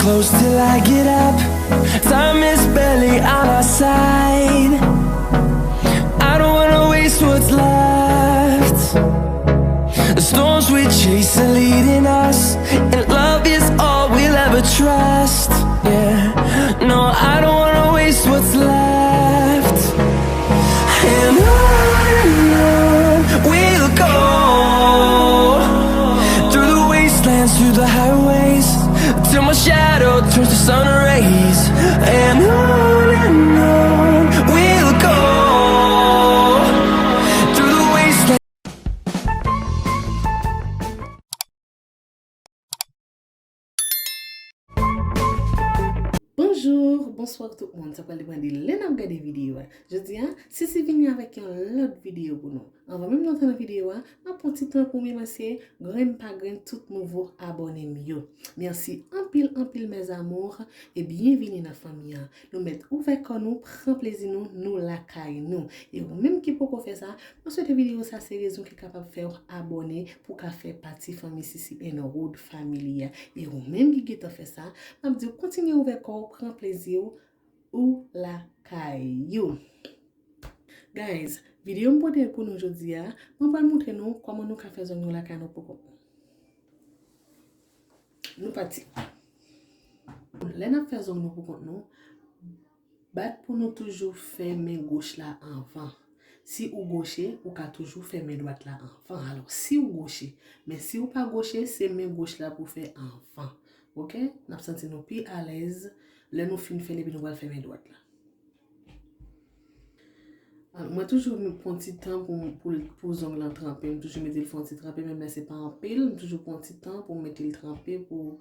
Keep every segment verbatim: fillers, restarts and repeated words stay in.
Close till I get up. Time is barely on our side. I don't wanna waste what's left. The storms we chase are leading us, and love is all we'll ever trust. Yeah, no, I don't wanna waste what's left. And on and on we'll go, through the wastelands, through the highways, till my shadow turns to sun rays. And on and on we'll go, through the wastelands. Bonjou, bonswa tout moun. Sa pral depann de lè n ap gade videyo a. Jodi a, Sisi vini avèk yon lòt videyo pou nou. Anvan menm nou antre nan videyo a, m ap pran ti tan pou m remèsye grenn pa grenn tout nouvo abòne m yo. Mèsi anpil, anpil, mes amours, e byenvini nan fanmi an. Nou mèt ouvè kò nou, pran plezi nou, nou lakay nou. E ou menm ki poko fè sa, mwen swete videyo sa se rezon ki kapab fè w abòne pou w ka fè pati fanmi Sisi and Wood Family a. E ou menm ki gentan fè sa, m ap di w kontinye ouvè kò w, pran plezi w, ou lakay ou. Guys, videyo m pote pou nou jodi a, mwen pral montre nou kòman nou ka fè zong nou lakay nou pou kont nou. Nou pati. Lè n ap fè zong nou pou kont nou, bat pou nou toujou fè men goch la anvan. Si ou goche, ou ka toujou fè men dwat la anvan. Alò, si ou goche, men si ou pa goche, se men goch la pou fè anvan. Oke? N ap santi nou pi alèz lè nou fin fè l epi nou pral fè men dwat la. Alò, mwen toujou pran ti tan pou, pou, pou zong lan tranpe. M toujou mete l fè yon ti tranpe, menm lè se pa anpil. M toujou pran ti tan pou m mete l tranpe pou,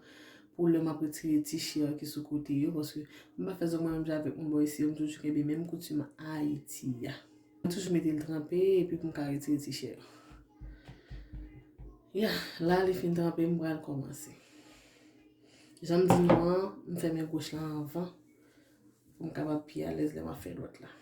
pou lè m ap retire ti chè ki sou kote yo. Paske m pa fè zong mwen menm jan avèk moun bò isi yo, m toujou kenbe menm koutim Ayiti a. Mwen toujou mete l tranpe epi pou m ka retire ti chè yo. Ya, la li fin tranpe, m pral kòmanse. Jan m di nou an, m fè men goch lan anvan pou m kapab pi alèz lè m ap fè dwat la.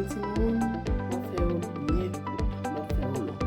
Timoun, m ap fè yo byen kout, m ap fè yo long.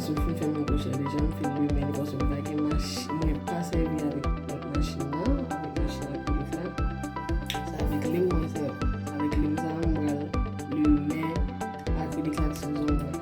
Si m fin fè men kwochè deja, m fin limen li paske m pa gen machin, mwen pa sèvi avèk lòt machin nan, avèk machin akrilik la. Se avèk lim mwen sèvi. Avèk lim sa a, m pral limen akrilik la ki sou zong mwen.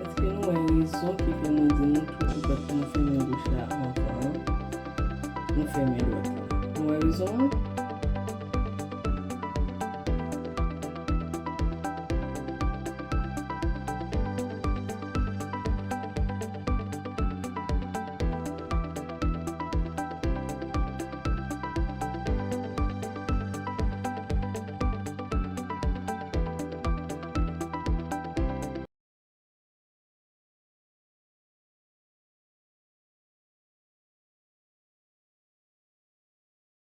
Èske nou wè rezon ki fè mwen di nou tou, ou pa t pou nou fèmen bouch la anvan nou fèmen dwèt la? Nou wè rezon an?